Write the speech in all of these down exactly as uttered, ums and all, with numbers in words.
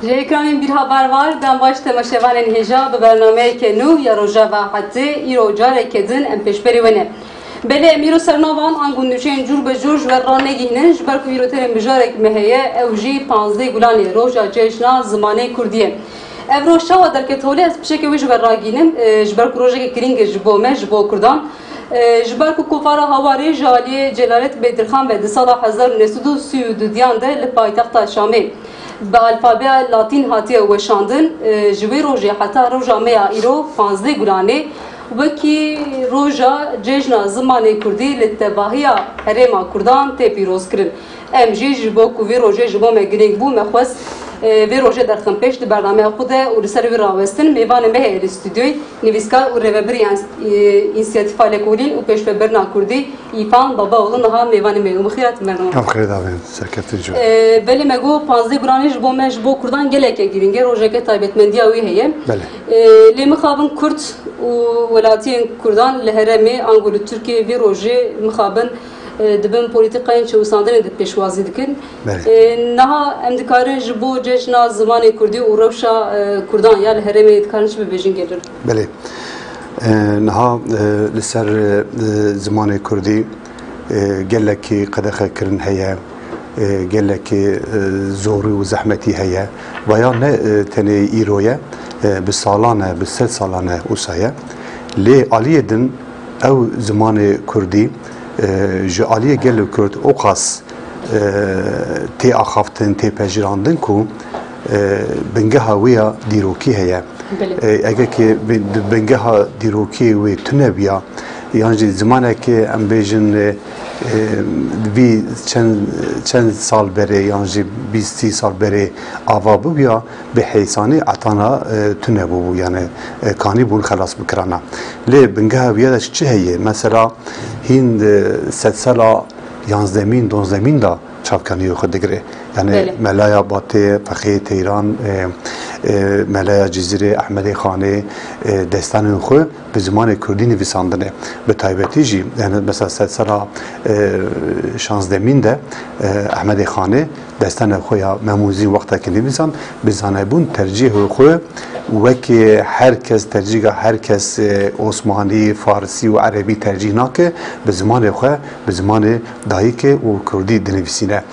Ji ekranên Bîrha Bervar, dem baş temaşevanên hêja bi bernameyeke nû ya Rojava Hetê, îro careke din em pêşberî we ne. Belê em îro ser navan ango nûçeyên cûr bi cûr ji we ranegihînin, ji ber ku îro tenê mijarek me heye, ew jî panzdeh Gulanê, roja cejna zimanê kurdî ye. Ev roj çawa derket holê, ez piçeke wê ji we ragihînim, e, ji ber ku rojeke girîng e ji bo me, ji bo kurdan. E, ji ber ku kovara Hawarê ji aliyê Celalet Bedirxan ve di sala hezar û neh sed û sî û dudiyan de li paytexta Şamê bi alfabeya latîn hatiye weşandin, e, ji wê rojê heta roja me ya îro, panzdeh Gulanê, wekî roja cejna zimanê kurdî li tevahiya herêma kurdan tê pîrozkirin. Em jî ji bo ku vê rojê ji bo me girîng bû, me xwest, e, vê rojê derxin pêş di bernameya xwe de û li ser wî rawestin mêvanê me heye li stûdyoyê, nivîskar û rêvebirê îns-, e, însiyatîfa lêkolîn û pêşvebirina kurdî, Îfan Babaoğlu niha mêvanê me ye û bi xêr hatin bernama. Em xêr davên, serkeftin ji we. E, belê me got, panzdeh Gulanê ji bo me, ji bo kurdan geleke girîng e, rojeke taybetmendiya wî heye. Belê. E, lê mixabin kurd û welatiyên kurdan li herêmê ango li Tirkiyeyê vê rojê mixabin, e, di bin polîtîkayên çewisandinê de pêşwazî dikin. Belê. E, niha em dikarin ji bo cejna zimanê kurdî û rewşa, e, kurdan ya li herêmê dikarin çi bibêjin gelî? Belê. E, niha, e, li ser, e, zimanê kurdî, e, gelekî qedexekirin heye, e, gelekî, e, zorî û zehmetî heye. Vaya ne, e, tenê îro ye, e, bi salan e, bi sed salan e wisa ye. Lê aliyê din ew zimanê kurdî, e, ji aliyê gelê kurd o qas, e, tê axaftin, tê pejirandin ku, e, bingeha wê ya dîrokî heye. Belê. E, eger ki bi-, di bingeha dîrokî wê tune biya, yan jî zimanekê em bêjin, e, e, vî çend, çend sal berê, yan jî bîst sî sal berê ava bibiya, bi heysanî etana, e, tune bûbû, yani, e, kanî bûn xelas bikirana. Lê bingeha wî ya de çi heye? Mesela, hîn, e, sedsela yanzdemîn, donzdemîn de çavkaniyê xwe digire. Yani, Belê. Melaya Batê, Fexê Teyran, e, e, Melaya Cizîrê, Ehmedê Xanê, e, destanên xwe bi zimanê kurdî nivîsandine. Bi taybetî jî, yani, mesela sedsela, e, şanzdemîn de, e, Ehmedê Xanê destanê xwe ya Mem û Zîn wextekî nivîsand, bi zanebûn tercîhê xwe wekî her kes tercîga her kes, e, Osmanî, Farsî û Erebî tercîh nake, bi zimanê xwe, bi zimanê dayikê û kurdî dinivîsîne.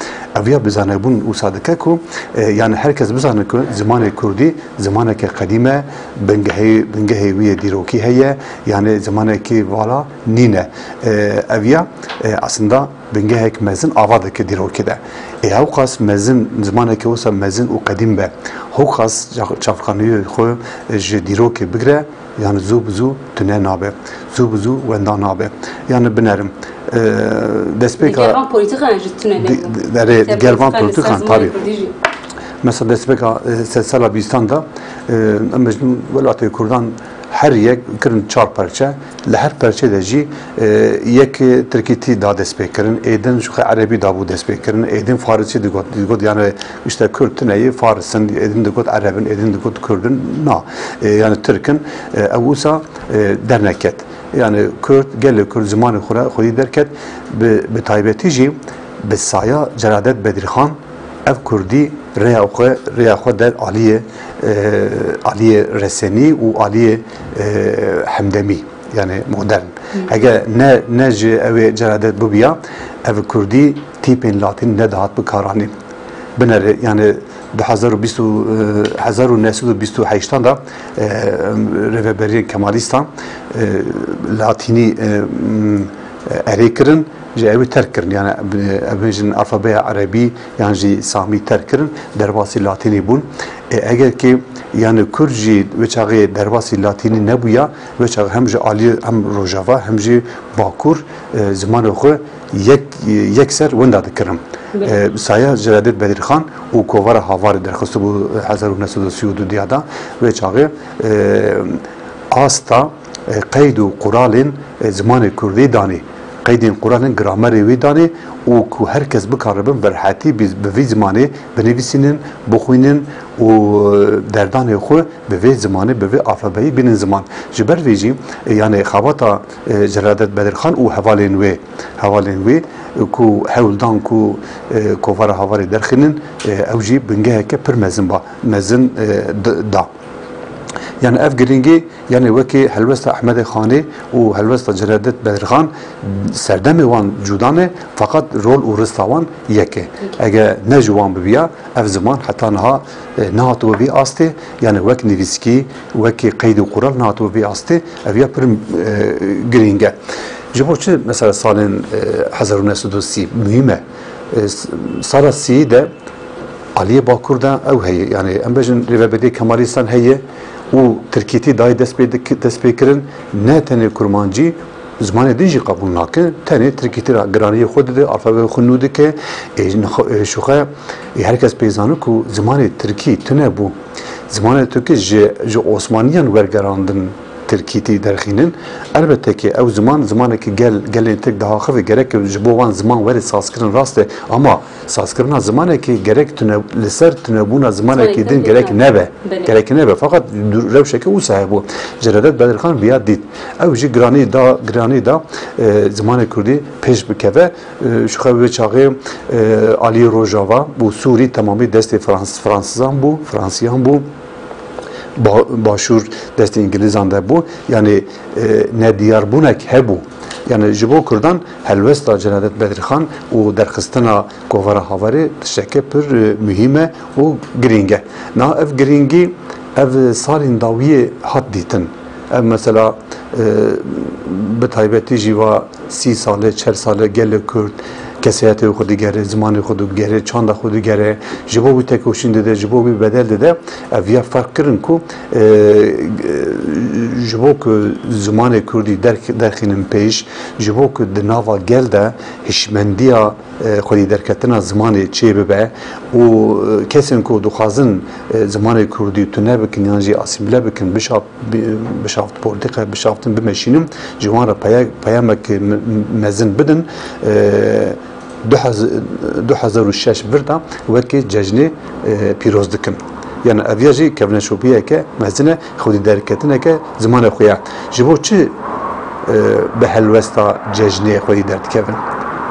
Ev ya bi zanebûn wisa dike ku, e, yani her kes bizane ku zimanê kurdî zimaneke qedîm e, bingehê, bingehê wî yê dîrokî heye, yani zimanekî vala nîne. E, ev ya, e, aslında bingehek mezin ava dike dîrokî de. Ê hewqas mezin, zimaneke wisa mezin û qedîm be, hewqas ça-, çavkaniyê xwe ji dîrokê bigire, yani zû bi zû tune nabe. Zû bi zû wenda nabe. Yani binerim, e, destpêka Gervan polîtîkan jî tune di-, nebû. di-, erê, Te gervan polîtîkan li ser polîtîkan, zimanê tabii. kurdî jî. Mesela destpêka, e, sedsela bîstan de, e, em ji welatê kurdan her yek kirin çar perçe. Li her perçê de jî, e, yek tirkîtî da destpêkirin, êdin ji xwe erebî dabû destpêkirin, êdin farisî digot, digot, yani, işte, kurd tune yê faris in, êdin digot ereb in, êdin digot kurd in. Na, e, yani, tirk in, e, ew wisa, e, derneket. Yani, kurd, gelê kurd zimanê xwe re xwedî derket, bi, bi taybetî jî bi saya Celadet Bedirxan, ev kurdî rêya xwe, rêya xwe der aliyê, e, aliyê resenî û aliyê, e, hemdemî, yani modern. Hı. Eger ne, ne ji ew ê Celadet bibiya, ev kurdî tîpên latîn nedihat bikaranîn. Binere, yani du hezar û bîst û, e, hezar û neh sed û bîst û heştan da, e, rêveberiyên Kemalîstan, e, latînî, e, m, erê kirin. Ji ew ê terk kirin, yani, ev bêjin alfabeya erebî yan jî samî terk kirin, derbasî latînî bûn. E, eger ki, yani, kurd jî wê çaxê derbasî latînî nebûya, wê çaxê hem ji aliyê hem rojava hem jî bakur, e, zimanê xwe yek, yekser wenda dikirin. Belê. E, saya Celadet Bedirxan û kovara Havarê derxistibû, e, hezar û neh sed û sî û du diya da, wê çaxê, e, asta e, qeyd û quralên, e, zimanê kurdî danî. qeydên quralên gramerê wî danê û ku her kes bikaribin bi rehetî bi, bi vî zimanê binivîsînin, bixwînin û derdanê xwe bi vê zimanê, bi vê alfabeyî bînin ziman. Ji ber vê jî, e, yanê xebata, e, Celadet Bedirxan û hevalên wê, hevalên wê, e, ku hewl dan ku, e, kovara Havarê derxînin, e, ew jî bingeheke pir mezin ba, mezin, e, d-, da. Yani ev girîngî, yani wekî helwesta Ehmedê Xanê û helwesta Celadet Bedirxan serdemê wan cuda ne, feqet rol û rista wan yek e. Ege ne ji wan bibiya, ev ziman heta niha, e, nehatibe vî astê, yani wek nivîskî, wekî qeyd û qural nehatibe vî astê, ev ya pir, e, girîng e. Ji bo çi mesela salên, e, hezar û neh sed û sî muhîm e? E, s-, sala sî de Aliyê Bakur de ew heye, yani em bêjin rêveberiya Kemalîstan heye û tirkîtî dayê dest pê dik-, dest pê kirin, ne tenê kurmancî, zimanê din jî qebûl nakin, tenê tirkîtî re giraniyê xwe dide, alfabeyê xwe nû dike. Ê, nixwe-, ê, şuxe, ê, her kes pê zane ku zimanê tirkî tune bû. Zimanê tirkî ji, ji Osmaniyan wergerandin tirkîtî derxînin. Elbette ki ew ziman, zimanekî gel, gelên tirk diaxive, gerek ji bo wan ziman were sazkirin rast e, ama sazkirina zimanekî gerek tune, li ser tunebûna zimanekî din gerek nebe. Gerek nebe. Fakat du-, rewşeke wisa hebû. Celadet Bedirxan viya dît. Ew jî giranî da, giranî da, e, zimanê kurdî pêş bikeve. E, ji xwe wê çaxê, e, aliyê Rojava û Sûrî temamî destê Frans-, Fransizan bû, Fransiyan bû. Ba-, Başûr destê Îngilîzan de bû. Yani, e, nediyarbûnek hebû. Yani ji bo Kurdan helwesta Celadet Bedirxan û derxistina Kovara Havarê tişteke pir, e, muhîm e û girîng e. Niha ev girîngî, ev salên dawiyê hat dîtin. Ev mesela, e, bi taybetî jî va sî sale, çel sale gelê Kurd kesayetê xwe digere, zimanê xwe digere, çanda xwe digere, ji bo wî tekoşîn dide, ji bo wî bedel dide. Ev ya ferq kirin ku, e, ji bo ku zimanê kurdî derx-, derxînin pêş, ji bo ku di nava gel de hişmendiya, e, xwedî derketina zimanê çê bibe û, e, kesên ku dixwazin, e, zimanê kurdî tune bikin yan jî asîmle bikin, bişa-, bi-, bişaft-, polîtîkaya bişaftin bimeşînin, ji wan re peye-, peyamek me-, mezin bidin. E, du hezar, du hezar û şeş vir de wekî cejnê, e, pîroz dikin. Yani ev ya jî kevneşopiyeke mezin e, xwedî derketineke zimanê xwe ye. Ji bo çi, e, bi helwesta cejnê xwedî derdikevin?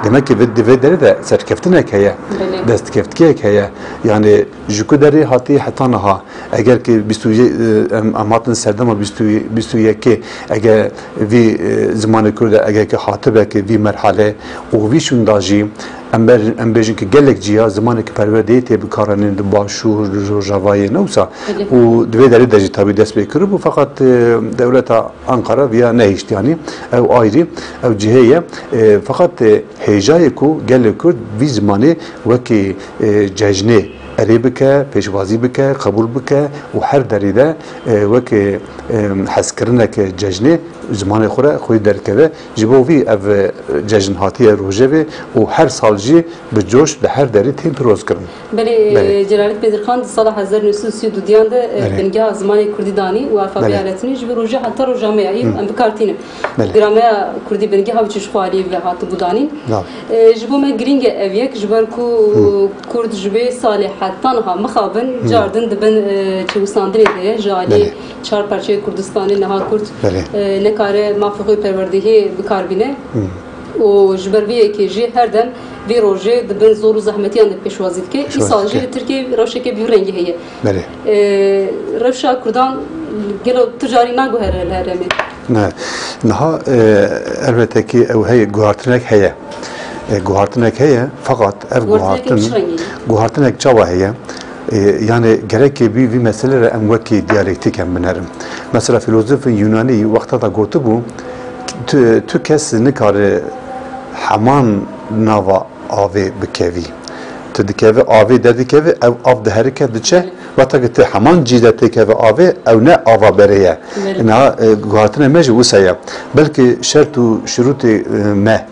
Demek ki vê, di vê derê de serkeftinek heye, belê, destkeftiyek heye. Yani ji ku derê hatî heta niha, eger ki bîst û yek, e, em, em hatin serdema bîst û, bîst û yekê, eger vî, e, zimanê Kurd de, eger ki hatibe ki vî merhale û vî şûnda jî, em ber-, em bêjin ki gelek ciya zimanê ki perwerdeyê tê bikaranîn di Başûr, Rojavayê ne wisa. Belê. Û di vê derê de jî tabî dest pê kiribû, feqet, e, dewleta Ankara viya nehiştiyanî, ew ayrî, ew cihê ye. E, feqet, e, hêjayê ku gelê Kurd vî zimanê wekî, e, cejnê erê bike, pêşwazî bike, qebûl bike û her derî de, e, wek, e, e, hezkirineke cejnê zimanê xwe re xwedî derdikeve. Ji bo vî ev, e, cejn hatiye rojevê û her sal jî bi coş di her derî tên pîrozkirin. Belê, belê. Celalet Bedirxan di sala hezar neh sed û sî û duyan de, e, belê, bingeha zimanê kurdî danî û alfabeya, belê, letinî ji bo rojê heta roja me ya, î, hı, em bi kar tînin. Belê. Grameya kurdî bingeha wî çi ji xwe alî ve hatibû danîn. Belê. E, ji bo me girîng e ev yek, ji ber ku, hı, kurd ji vê salê heta niha mixabin, hı, cardin di bin, e, çewisandinê de ye, ji alî, belê, çar parçeyê Kurdistanê niha kurd, belê, e, nekare mafê xwe perwerdehiyê bi kar bîne. Hı. Û ji ber vê yekê jî her dem vê rojê di bin zor û zehmetiyan de pêşwazî dike. Pêşwazî dike. Îsal jî li Tirkiyeyê rewşeke bi vî rengî heye. Belê. Ee, rewşa Kurdan gelo tu carî naguhere li herêmê? Ne. Niha, e, elbette ki ew heye, guhartinek heye. E, guhartinek heye, feqet ev guhartinek, guhartin, çi rengî ye? Guhartinek çawa heye? E, yani gerek vî, vî meselê re em wekî diyalektîk em binerin. Mesela filozofên Yunanî wexta da gotibû, tu, tu kes nikare heman nava avê bikevî. Tu dikeve avê derdikeve, ev av diherike diçe, wexta ki tu heman cî de têkeve avê, ew ne ava berê ye. Belê. Niha, e, guhartinê me jî wisa ye. Belkî şert û şirûtê, e, me,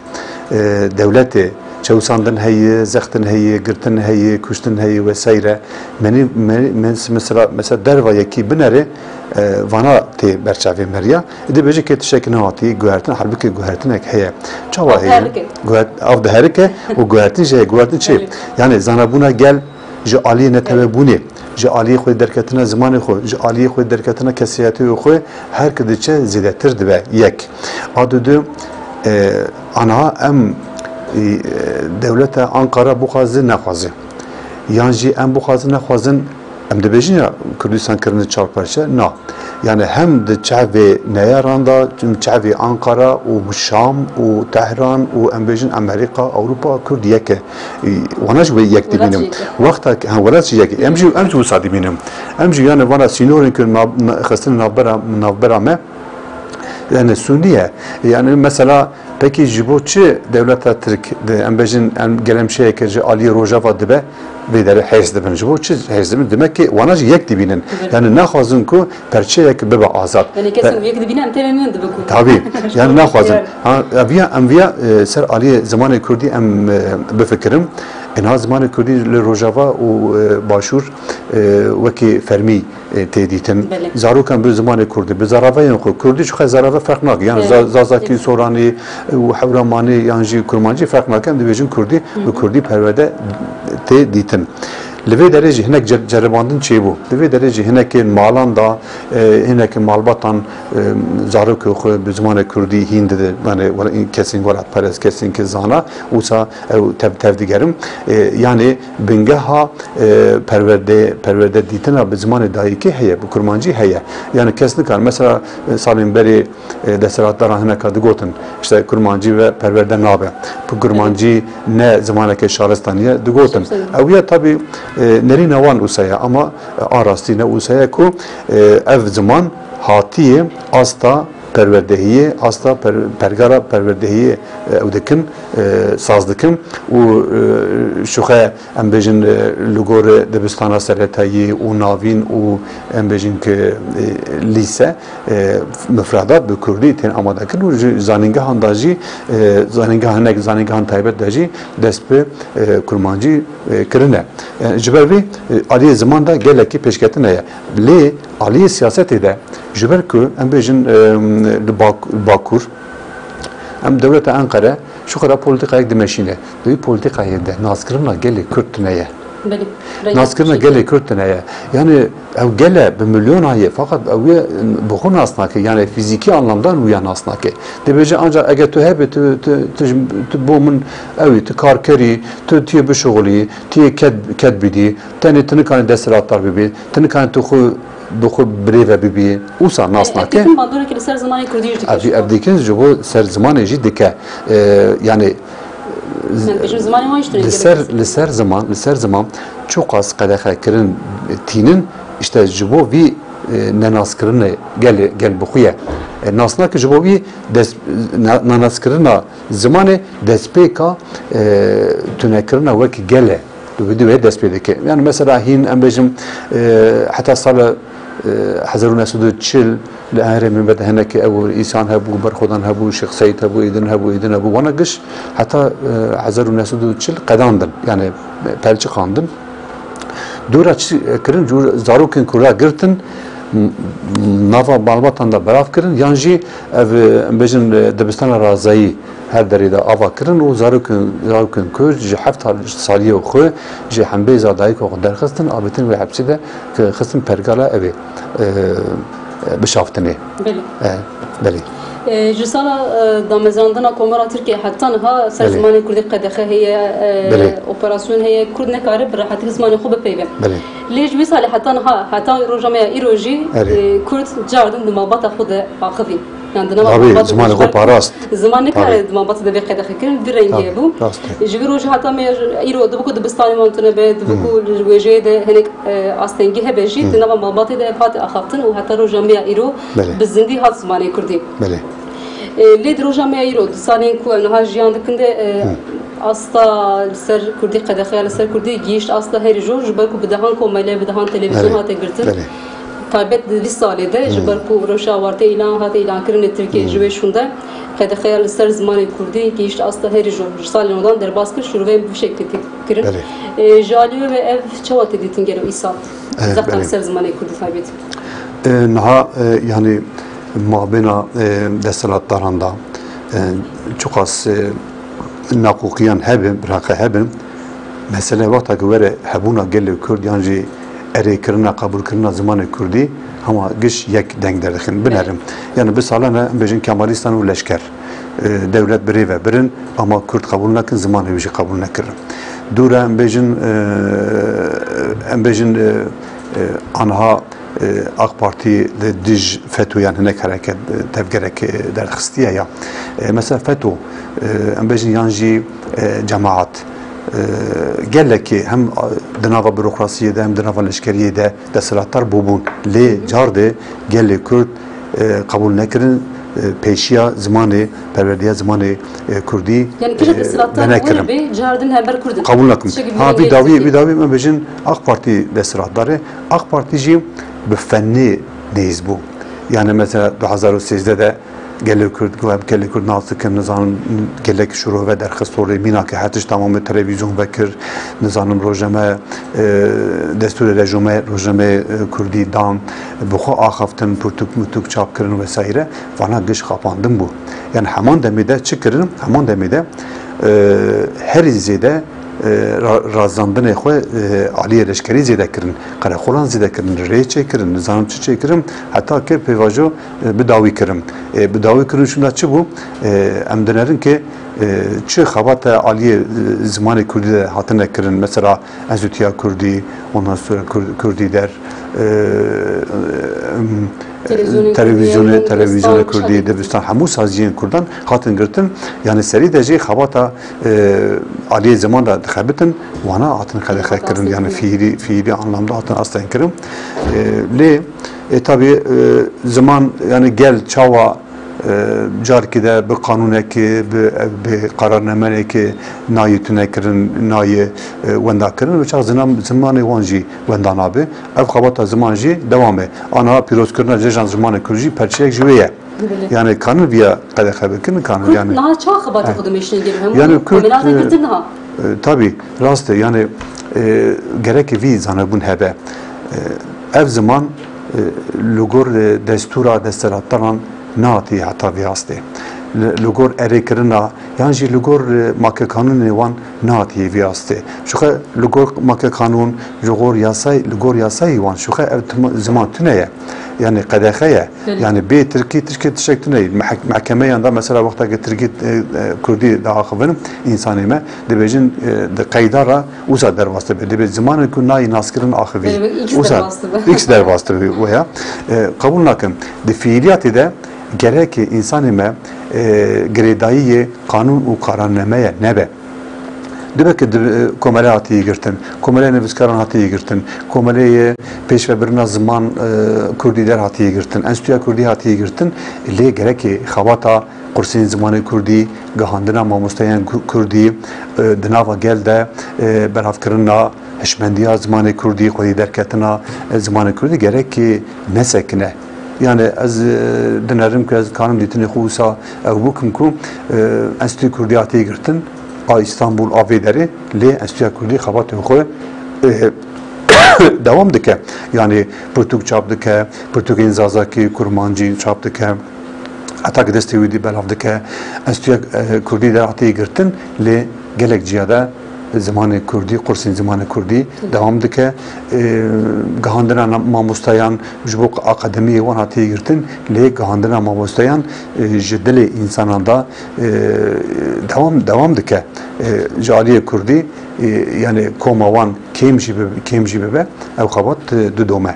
e, dewletê, çewisandin heye, zextin heye, girtin heye, kuştin heye wesayre. Menî, menî, mes-, mesela, mesela derva yekî binere, e, vana tê berçavê meriya. Dibêje kê tiştek nehatî guhertin, halbikî guhertinek heye. Çawa heye? Guhert-, av diherike û guhertin jî heye. Guhertin çi? Belê. Yani zanabûna gel ji aliyê netewebûnê, ji aliyê xwe derketina zimanê xwe, ji aliyê xwe derketina kesiyetê xwe her ki diçe zêdetir dibe. Yek. A dudu, e, anha em, e, dewleta Ankara bixwaze nexwaze. Yan jî em bixwazin nexwazin, em dibêjin ya Kurdistan kirine çar parçe, na. Yani hem di çavê neyaran de, çavê Ankara û Şam û Tehran û em bêjin Amerîka, Ewropa, Kurd yek e. Wana jî wê yek dibînin. Wexta, ha, welat jî yek e. Em jî, em jî wisa dibînin. Em jî yani vana sînorên ku nav-, na-, xistin navbera, navbera me, yani sûnî ye. Yani mesela, pekî ji bo çi dewleta Tirk di, em bêjin, em gelemşeyeke ji aliyê Rojava dibe, vê derê hêz dibin? Ji bo çi hêz dibin? Demek ki wana jî yek dibînin. Evet. Yani naxwazin ku perçeyek bibe azad. Yani kesin yek dibîne em têne nînin dibe ku. Tabii. Yani naxwazin. Yani. Ha, ev ya, em viya, e, ser aliyê zimanê Kurdî em, e, bifikirin. Êna zimanê Kurdî li Rojava û, e, Başûr, e, wekî fermî e, tê dîtin. Belê. Zarokan bi zimanê Kurdî, bi zaraveyên xwe, Kurdî ji xwe zarave ferq nake. Yani Evet. Za-, Zazakî, Soranî, e, û Hewramanî, yan jî Kurmancî ferq nake. Em dibêjin Kurdî, Hı hı. bi Kurdî perwerde tê dîtin. Li vê derê jî hinek cer-, ceribandin çêbû. Li vê derê jî hinekên malan da, e, hinekên malbatan, e, zarokê xwe bi zimanê Kurdî hîn dide. Yani, wela-, kesên welatperest, kesên ki zana, wisa ew tev, tev digerin. E, yani, bingeha, e, perwerde, perwerde dîtina bi zimanê dayikê heye, bi kurmancî heye. Yani kes nikar, mesela, e, salên berê, e, desthilatdaran hineka digotin, işte kurmancî ve perwerde nabe. Bi kurmancî ne zimaneke şaristanî ye, digotin. Ew ya tabi, e, nerîna wan wisa ye, ama, e, a rastî ne wisa ye ku, e, ev ziman hatiye asta perwerdehiyê, asta per-, pergala perwerdehiyê, e, ew dikin, e, saz dikin û, e, şuxe em bêjin, e, li gor dibistana seretayî û navîn û em bêjin ki, e, lîse, e, mifredat bi kurdî tên amadekirin û ji zanîngehan da jî, e, zanîngehan hinek, zanîngehan taybet de jî dest bi, e, kurmancî, e, kirine. E, ji ber vê, e, aliyê ziman de gelekî pêşketin heye. Lê aliyê siyasetê de ji ber ku em bêjin, e, li Bak-, Bakur, em dewleta Enqere ji xwe re polîtîkayek dimeşîne. Di wî polîtîkayê de naskirina gelê Kurd tune ye. Belê. Rengê Naskirina Kurd gelê Kurd tune ye. Yani ew gele bi milyona ye, fakat ew ê bi xwe nas nake. Yani fizîkî anlamda wîya nas nake. Dibêje ancak eger tu hebî, tu, tu, tu, ji- tu bo min ew î, tu karkerî, tu tiyê bişuxulî, tiyê ked, ked bidî, tenê tu nikanî desthilatdar bibî, tu nikanî tu xwe bi xwe birêve bibî, wisa nas nake. Ev dîtin bandoreke li ser zimanê Kurdî jî dike. Ev, ev dîtin ji bo ser zimanê jî dike. E, yani, Em bêjin zimanê wan jî tune li ser, gelek li ser ziman, li ser ziman çiqas qedexe kirin tînin, işte ji bo vî, e, nenaskirinê gel, gel bi xwe ye. E, nas nake ji bo vî dest, na-, nenaskirina zimanê destpêka, e, tunekirina wek gel e. Bi vî dî wê dest pê dike. Yani mesela hîn em bêjin, e, heta sala, e, hezar û neh sed û çil li Enrê min bede hinekî ew însan hebû, Berxwedan hebû, Şêx Seîd hebû, îdin hebû, îdin hebû. Wana giş heta, e, hezar û neh sed û çil qedandin. Yani pelçiqandin. Dora çi kirin, cûr zarokên Kurda girtin, m-, nava malbatan de belav kirin, yan jî ev, em bêjin, e, dibistana razayî her derê de ava kirin û zarokên, zarokên Kurd ji heft sal-, saliyê xwe ji hembêza dayika xwe derxistin, avêtin wê hepsî de, ki xistin pergala ev ê, e, e, bişaftinê. Belê. E, belê. E, ji sala, e, damezrandina Komara Tirkiye heta niha ser Belê. zimanê Kurdî qedexe heye, e, Belê. operasyon heye, Kurd nekare bi rehetî zimanê xwe bipeyve. Belê. Lê ji wî salê heta niha, heta roja me ya îro jî, Erê. e, Kurd cardin di malbata xwe de axivî. Yan di nava Tabii, malbatê zimanê de xwe ji ber parast. Ziman nikare Tabii. di malbatê de bê qedexe kirin, vî rengî Tabii, hebû. rast e. Ji vî rojê heta me îro dibe ku dibistanê wan tune be, dibe Hmm. ku li wêjeyê de hinek, e, astengî hebe jî, Hmm. di nava malbatê de ev hate axaftin û heta roja me ya îro Belê. bi zindî hat zimanê Kurdî. Belê. E, lê di roja me ya îro, di salên ku em niha jiyan dikin de, e, Hmm. asta li ser Kurdî, qedexeya li ser Kurdî gihîşt asta herî jor, ji ber ku bi dehan komele, bi dehan televîzyon Belê. hate girtin. Belê. Taybet di vî salê de, ji Hmm. ber ku rewşa awarte îlan hate îlankirinê Tirkiye Hmm. ji wê şûnde, qedexeya li ser zimanê Kurdî gihîşt asta herî jor. Ji salên odan derbas kir, şîroveyên bi vî şeklî tê kirin. Belê. E, ji alî we ve ev çawa tê dîtin gelo îsal? Eh, Zextan belê. ser zimanê Kurdî taybet. E, niha, e, yanî mabêna, e, desthilatdaran da, e, çiqas, e, naqûqiyan hebin, biraqe hebin, mesele wexta ku were hebûna gelê Kurd yan jî erêkirina, qebûlkirina zimanê Kurdî, hema giş yek deng derdixin. Binerin. Yani bi salan e, em bêjin Kemalîstan û leşker, e, dewlet bi rê ve birin, ama Kurd qebûl nekin, zimanê wî jî qebûl nekirin. Dû re em bêjin, e, em bêjin, e, e, anha, e, AK Partî li dij FETÖ yan hinek hereket, e, tevgerek, e, derxistiye ya. E, mesela FETÖ, e, em bêjin yan jî, e, cemaat, e, gelekî hem, a, di nava burokrasiyê de hem di nava leşkeriyê de desthilatdar bûbûn. Lê cardê gelê Kurd, e, qebûl nekirin, e, pêşiya zimanê, perwerdeya zimanê, e, Kurdî, Yani kîja e, desthilatdar venekirin. Were bê, cardin hember Kurd in. Qebûl nakin. Tiştekî Ha, vî dawî, vî dawî em bêjin AK Partî desthilatdar e. AK Partî jî bi fenê nêz bû. Yani mesela du hezar û sêzdeh de gelê Kurd, got, em gelê Kurd nas dikin, nizanim gelek şirove derxist holê, mîna ke her tişt tamamê televîzyon vekir, nizanim rojname, e, destûrê rejome-, rojnameyê, e, Kurdî dan, bi xwe axaftin, pirtûk mirtûk çap kirin vesaire, vana giş xapandin bû. Yani heman demê de çi kirin? Heman demê de, e, herî zêde, e, ra-, razandinê xwe, e, aliyê leşkerî zêde kirin, qereqolan zêde kirin, rê çêkirin, nizanim çi çêkirin, heta ke pêvajo, e, bi dawî kirin. E, bi dawî kirin şûnda çi bû? E, em dinerin ke, e, çi xebata aliyê, e, zimanê Kurdî de hatine kirin. Mesela Enstitûya Kurdî, ondan sonra Kur-, Kurdî der, e, em, Televizyonê Kurdî, televizyonê, Dibistan, televizyonê Kurdî, çavê Dibistan, hemû saziyên Kurdan hatin girtin. Yani serî de jî xebata, e, aliyê ziman de dixebitin, wana hatin qedexe kirin. Yani fiilî, fiilî anlamda hatin asten kirin. E, lê, e, tabii, e, ziman, yani gel çawa, e, carkî de bi qanûnekê, bi, bi qararnamenekê nayê tunekirin, nayê, e, wendakirin. Û çax zinam-, zimanê wan jî wenda nabe. Ev xebata ziman jî dewam e. Aniha pîrozkirina Cejna Zimanê Kurd jî perçeyek ji wê ye. Belê. Yani kanin viya qedexe bikin, kanin Kurd yani. Niha çawa xebatê xwe dimeşîne gel hemû Yani Kurd, komela e, girtin niha. E, tabii, rast e. Yani, e, gerek vî zanebûn hebe. E, ev ziman, e, li gor, e, destûra desthilatdaran nehatiye heta vî astê. Li, li gor erêkirina, yan jî li gor, e, makekanûnê wan nehatiye vî astê. Şuxe li gor makekanûn, ji gor yasay-, li gor yasayî wan, şuxe ev tim-, ziman tune ye. Yani qedexe ye. Belê. Yani bê tirkî tişkê tiştek tune ye. Meh-, mehkemeyan da mesela wexta ke tirkî, e, e, kurdî diaxivin, însanê me dibêjin, e, di qeyda re wisa derbas dibe. Dibê zimanê ku nayê naskirin axivî. Belê, belê, îkî Wisa derbas dibe. Îkî derbas dibe waya. E, qebûl nakim. Di fiiliyatê de gerek însanê me, e, girêdayiyê qanûn û qararnameye nebe. Dibe ki di, e, komele hatiye girtin, komeleyê nivîskaran hatiye girtin, komeleyê pêşvebirina ziman, e, kurdî der hatiye girtin, enstitûya kurdî hatiye girtin, lê gerekê xebata qursên zimanê kurdî, gihandina mamosteyên ku-, kurdî, e, di nava gel de, e, belavkirina hişmendiya zimanê kurdî, xwedî derketina, e, zimanê kurdî gerekê nesekine. Yani ez, e, dinerim ku ez kanim dîtinê xwe wisa ew bikim ku, e, Enstitûyê Kurdî hatiye girtin, a Îstanbul, a vê derê, lê Enstitûya Kurdî xebatê xwe, e, dewam dike. Yani pirtûk çap dike, pirtûkên zazakî, kurmancî çap dike. Heta ki destê wî dî belav dike. Enstitûya, e, Kurdî de hatiye girtin, lê gelek ciya de zimanê Kurdî, qursên zimanê Kurdî dewam dike. E, gihandina na-, mamostayan ji bo akademiyê wan hatiye girtin, lê gihandina mamostayan, e, ji dilê însanan de, e, dewam, dewam dike. E, ji aliyê Kurdî, e, yani koma wan kêm jî bibe, kêm jî bibe, ew xebat, e, didome.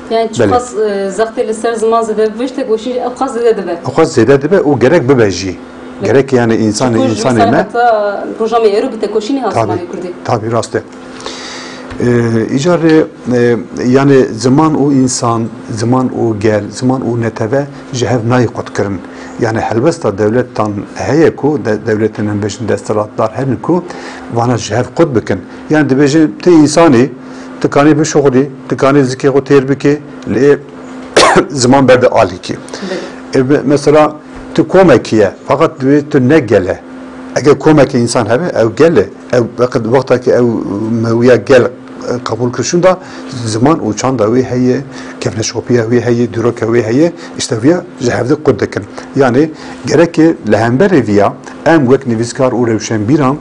Yani Belê. Çiqas, e, zextê li ser ziman zêde bibe, ji tekoşîn jî ew qas zêde dibe. Ew qas zêde dibe û gerek bibe jî. Belê. Gerek yani însanê, Çiqas însanê mesela me heta rojamê êro bi tekoşînê ha Tabii, zimanê kurdî. Tabii, rast e. E, îcar e, e, yani ziman û însan, ziman û gel, ziman û neteve ji hev nayê qutkirin. Yani helbesta dewletan heye ku, de-, dewletên em bêjin desthilatdar hebin ku vana ji hev qut bikin. Yani dibêje tu însanî, tu kanî bişuxulî, tu kanî zikê xwe têr bikî, lê ziman berde alîkî. Belê. E, me-, mesela tu komekî ye, feqet dibê tu ne gel e. Eger komekî însan hebe, ew gel e. Ew weqt, wexta ki ew mewiya gel qebûl kir şûnda ziman û çanda wê heye, kevneşopiya wê heye, dîroka wê heye, îşte viya ji hevdî qut dikin. Yanî gereke li hemberê viya em wek nivîskar û rewşenbîran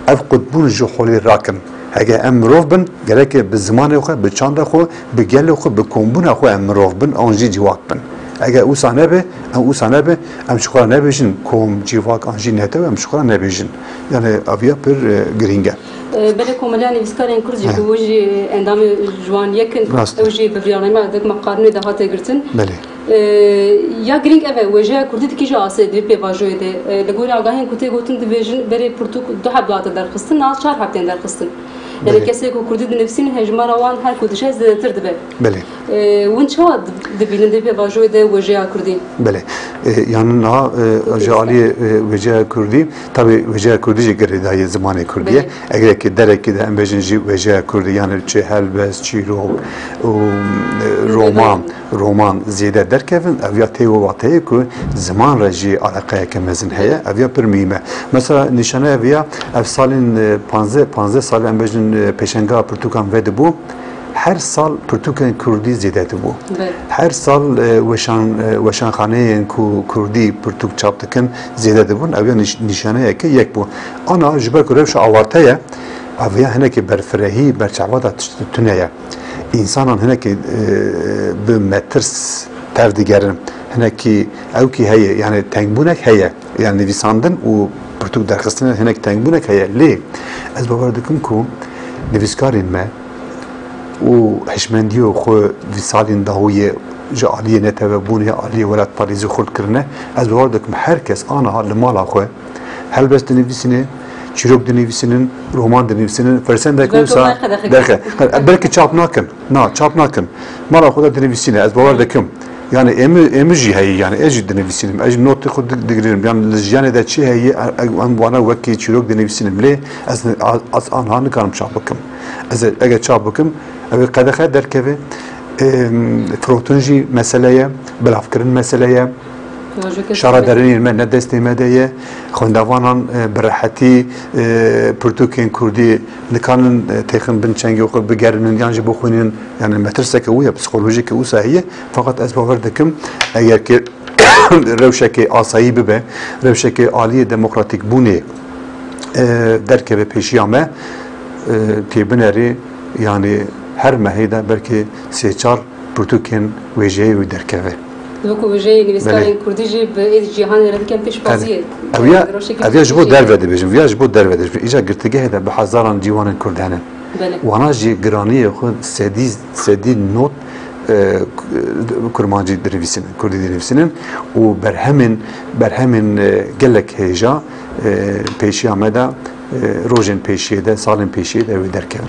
ev qutbûn ji holê rakin. Heke em mirov bin, gereke bi zimanê xwe, bi çanda xwe, bi gelê xwe, bi kombûna xwe em mirov bin, an jî civak bin. Eger wisa nebe, em wisa nebe, em ji xwe re nebêjin kom, civak an jî netew, em ji xwe re nebêjin. Yani ev ya pir, e, girîng e. E, belê Komeliya Nivîskarên Kurd jî, He. ku wî jî endamê ji wan yek in, Rast e. ew jî bi bîranema dek me qarûnê de hate girtin. Belê. E, ya girîng ev e, wêjeya Kurdî di kîja asê di pêvajoyê de. E, li gorî agahiyên ku tê gotin dibêjin berê pirtûk du heb dihate derxistin, niha çar heb tên derxistin. Yani Belê. kesê ku Kurdî dinivîsînin hejmara wan her ku diçe zêdetir dibe. Belê. E, hûn çawa di-, dibînin di pêvajoyê de wêjeya Kurdî? Belê. E, yani niha, e, Çok ji güzel. aliyê, e, wêjeya Kurdî, tabi wêjeya Kurdî jî girêdayî zimanê Kurdî ye. Belê. Eger ki derekî de em bêjin jî wêjeya Kurdî, yani çi helbest, çîrok û, e, Zêde roman, derkevin. roman zêde derkevin, ev ya tê wê wateyê ku ziman re jî eleqeyeke mezin heye, ev ya pir muhîm e. Mesela nîşaneya vê ya ev salên, e, panzdeh, panzdeh salê em bêjin, e, pêşenga pirtûkan vedibû, her sal pirtûkên Kurdî zêde dibû. Belê. Her sal, e, weşan, e, weşanxaneyên ku Kurdî pirtûk çap dikin zêde dibûn. Ev ya nîş-, nîşaneyeke yek bû. Ana ji ber ku rewşa awarte ye, ev ya hinekî berfirehî, berçavata tişt tune ye. Însanan hinekî, e, bi metirs tev digerin. Hinekî ewkî heye, yani tengbûnek heye. Yani nivîsandin û pirtûk derxistinê hinek tengbûnek heye. Lê ez bawer dikim ku nivîskarên me û hişmendiyê xwe di salên dawiyê ji aliyê netewebûnê ya aliyê welatparêzî xurt kirine. Ez bawer dikim her kes aniha li mala xwe helbest dinivîsîne, çîrok dinivîsînin, roman dinivîsînin, fersendek Belki wisa onlar qedexe derxe. Belki çap nakin. Na, çap nakin. Mala xwe de dinivîsîne. Ez bawer dikim. Yani êmi, êmi jî heye, yani ez jî dinivîsînim. Ez jî notê xwe dig-, digirînim. Yani li jiyanê de çi heye, e, e, em wana wekî çîrok dinivîsînim. Lê ez, a-, ez anha nikarim çap bikim. Ez eger çap bikim, ew ê qedexe derkeve. Em, firotin jî mesele ye, belavkirin mesele ye. Şara derûnî me ne destê me de ye. Xwendevanan, e, bi rehetî, e, pirtûkên Kurdî nikanin, e, têxin bin çengê xwe bigerînin yan jî bixwînin. Yani metirseke wî ye, psîkolojîke wisa heye. Feqet ez bawer dikim, eger ki rewşeke asayî bibe, rewşeke aliyê demokratîk bûnê, e, derkeve pêşiya me, e, tê binerê, yani her mehê de belkî sê çar pirtûkên wêjeyê wî derkeve. Wekî wêjeyê nivîskarên Belê. Kurdî jî bi êdî cîhanê re dikin pêşbaziyê. Ev ya, Rewşeke ev ya ji bo pêşbaziyê. derve dibêjim, ev ya ji bo derve dibêjim. Îca girtîgehê de bi hezaran ciwanên Kurd hene. Belê. Wana jî giraniyê xwe sedî, sedî not, e, Kurmancî dinivîsînin, Kurdî dinivîsînin û berhemên, berhemên, e, gelek hêja, e, pêşiya me de, e, rojên pêşiyê de, salên pêşiyê de wê derkevin.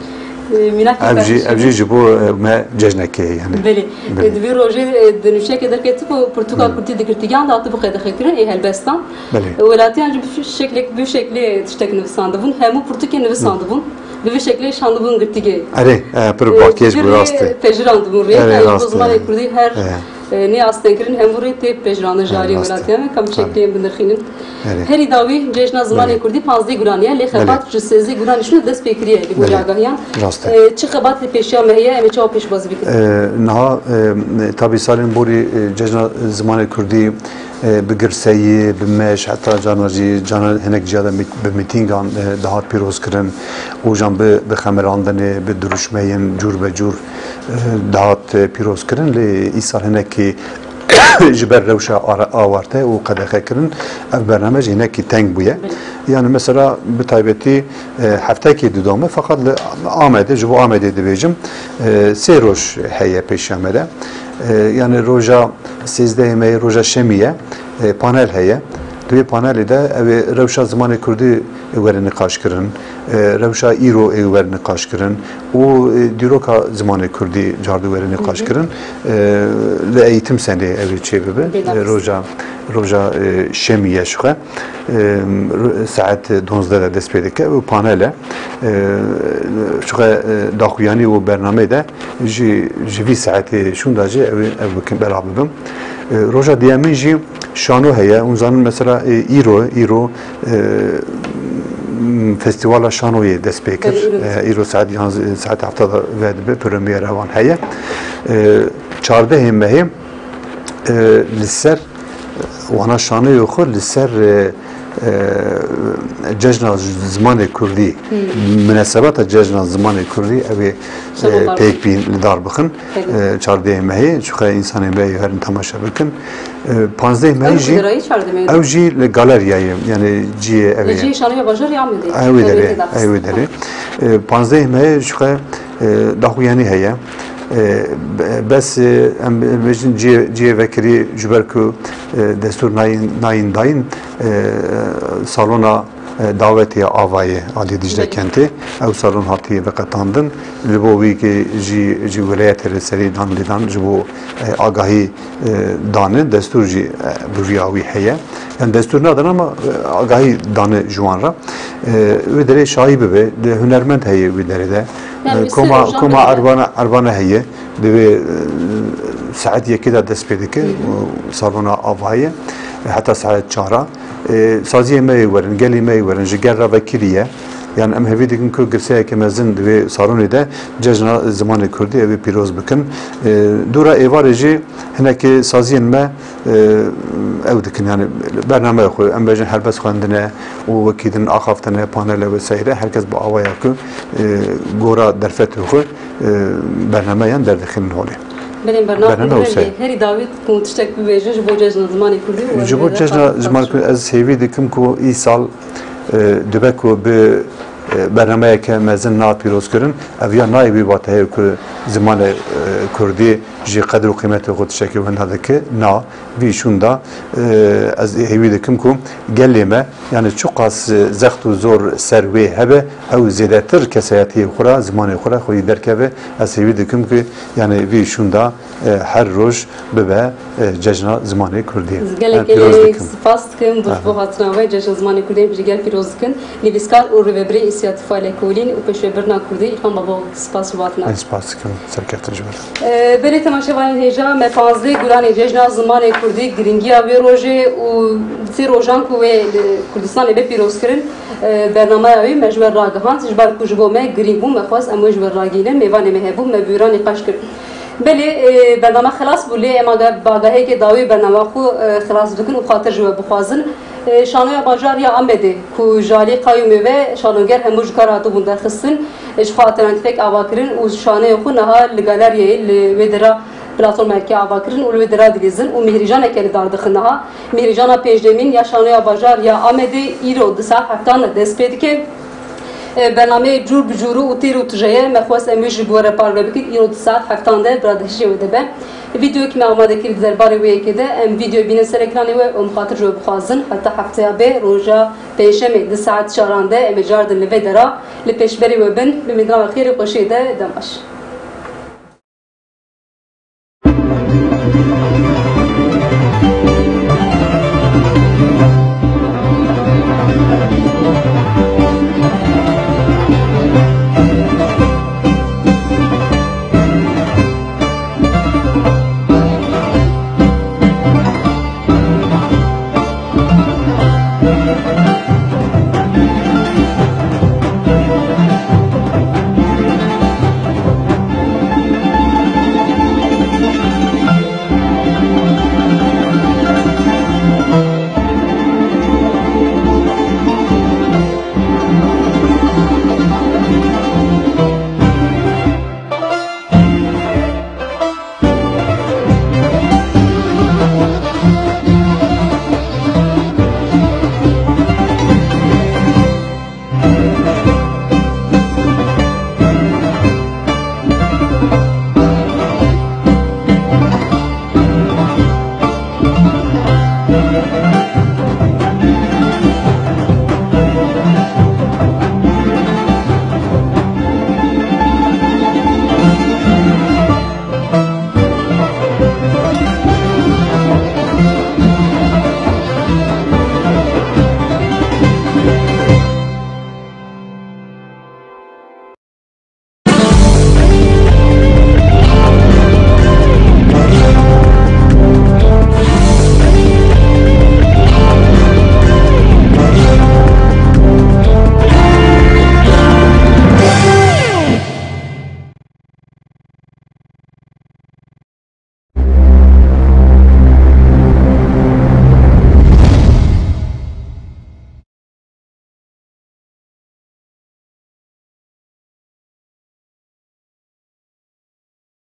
E, mînakê Ev jî, kardeşî ev jî ji bo, e, me cejnekê ye, yani. Belê. Belê. E, di vî rojê, e, di nûçeyekê derketibo, pirtûka Belê. Kurdî di girtîgehan de hatibo qedexekirin, ê helbestan. Belê. E, welatiyan jî bi şeklek, bi şeklê tiştek nivîsandibûn, hemû pirtûkê nivîsandibûn. Bi vî şeklê şandibûn girtîgehê. Erê, e, pir E, bakêş bi pir rastî. Pejirandibûn rê. Erê, Yani, rast, bu zimanê e. Kurdî her, E. e, nê astengkirin hemû rê tê pejirandin ji Erê, aliyê rast. welatiyan ve kam Tabii. şeklê em binirxînin. Erê. Herî dawî Cejna Zimanê Erê. Kurdî panzdeh Gulanî ye, lê Erê. xebat ji sêzdeh Gulanî şûn dest pê kiriye li gorî Erê. agahiyan. Rast e. E, çi xebat li pêşiya me heye, em ê çawa pêşbazî bikin? E, niha, e, tabii salên borî, e, Cejna Zimanê Kurdî, e, bi girseyî, bi meş, heta cana jî, cana hinek ciya de mit-, bi mîtîngan, e, dihat pîrozkirin. Û jan bi, bi xemirandinê, bi dirûşmeyên cûr be cûr, e, dihat, e, pîrozkirin. Lê îsal hinekî ji ber rewşa ara-, awarte û qedexekirin, ev bername jî hinekî teng bûye. Belê. Yani mesela bi taybetî, e, heftekê didome, feqet li Amedê, ji bo Amedê dibêjim, e, sê roj heye pêşiya me de. E, yani roja sêzdehê me yê roja şemî ye, e, panel heye. Di wê panelê de ew ê rewşa zimanê kurdî were niqaşkirin, e, rewşa îro ê were niqaşkirin û, e, dîroka zimanê kurdî cardî were niqaşkirin. E, li Eğitim Senê ew ê çêbibe. Bêdeng. E, roja, roja, e, şemî ye ji xwe. E, r-, saet duwazdeh de dest pê dike û panel e. E, ji xwe, e, daxuyanî û bernameyê de jî ji vî saetê şûnda jî ew ê, ew bikin, belav bibim. E, roja diyemîn jî şano heye. Hûn zanin mesela, e, îro, îro, e, Festîvala Şanoyê dest pê kir. Belê, îro. E, îro saet yanzdeh, saet hevdeh de vedibe, premiyera wan heye. E, çardehê mehê, e, li ser wana şanoyê xwe li ser, e, e, cejna zimanê kurdî, minasebeta cejna zimanê kurdî, ew ê, e, pêk bîn, li dar bixin. Belê. E, çardehê mehê, çiqe însanên me herin temaşe bikin. E, panzdeh mehê jî, ew jî li galeriyayê, yani cihê ew ê. Li cihê şanoya bajarê Amedê. Ew ê derê, ew ê derê. E, panzdeh mehê çiqe, e, daxuyanî heye. E, be-, bes, e, em bêjin cihê, cihê vekirî ji ber ku, e, destûr nayên, nayên dayîn, e, salona, e, dawetê ya avayê Alî Dicle Kentê. Ew salon hatiye veqetandin. Ji bo wî ki jî, ji welayetê re serî dan lêdan, ji bo, e, agahî, e, dane, destûr jî, e, bi vî awî heye. Yani destûr nadin ama, e, agahî dane ji wan re. E, wê derê şahî bibe, de hunermend heye wê derê de. Yani E, koma, koma erbana, erbana heye. Divê, e, saet yekê de dest pê dike, salona avayê, e, heta saet çar a. E, saziyê me yê werin, gelê me yê werin, ji gel re vekirî ye. Yani em hevî dikin ku girseyeke mezin di vê salonê de cejna zimanê kurdî ew ê pîroz bikin. E, dûra êvarê jî hinekî saziyên me, e, ew dikin, yani bernameya xwe, em bêjin helbest xwendine û wekî din axaftine, panele vesaire, her kes bi awaya ku, e, gora derfetê xwe, e, bernameyan derdixînin holê. Belê, bername Bername Huseyî. Herî dawî ku tiştek bibêje ji bo cejna zimanê kurdî û Ji bo cejna zimanê kurdî, ez hêvî dikim ku îsal, e, dibe ku bi, e, bernameyeke mezin na pîrozkirin, ev ya nayê wî wateyê ku zimanê, e, kurdî ji qedir û qîmetê xwe tiştekî wenda dike. Na, vî şûnda, e, ez hêvî dikim ku gelê me, yani çiqas, e, zext û zor ser wê hebe, ew zêdetir kesayetiyê xwe re, zimanê xwe re xwedî derkeve. Ez hêvî dikim ku, yani vî şûnda, e, her roj bibe, e, cejna zimanê kurdî. Ez gelek, yani pîroz gelek dikim. Spas dikim, ji bo hatina we cejna zimanê kurdî em jî gel pîroz dikin. Nivîskar û rêvebirê Însiyatîfa Lêkolîn û Pêşvebirina Kurdî, Îlhan Babo, spas ji bo hatina. Ez spas dikim, serkeftin ji we re. E, belê temaşevanên hêja, me panzdeh Guranê Cejna Zimanê Kurdî, giringiya vê rojê û sê rojan ku wê li Kurdistanê be pîrozkirin, e, bernameya wî me ji we ragihand, ji ber ku ji bo me girîng bû, me xwest em wê ji we ragihînin, mêvanê me hebû, me bi wî re nîqaş kir. Belê, e, bername xelas bû, lê em aga-, bi agahiyekê dawî bername xwe, e, xelas bikin û xatir ji we bixwazin. E, Şanoya Bajar ya Amedê, ku ji alî qayûmê ve şanoger hemû ji kar hatibûn derxistin, e, ji xwe alternatîfek ava kirin û şanoyê xwe niha li galeriyayê li wê dera platformeke ava kirin û li wê dera dilîzin û mîhrîjaneke li dar dixin niha. Mîhrîjana pêncdemîn ya Şanoya Bajar ya Amedê îro di saet heftan de dest pê dike. E, bernameyê cûr bi cûrû û tîr û tije ye. Me xwest em wê ji bo re parve bikin. Îro di saet heftan de bi radehişê we de be. Vîdeoyekî me amade kir di derbarê wê yekê de. Em vîdeoyê bînin ser ekranê we û em xatir ji we bixwazin. Heta hefteya bê, roja pêncşemê di saet çaran de em ê cardin li vê dera li pêşberî we bin. Bi mêdana we xêr û xweşiyê de, dem baş.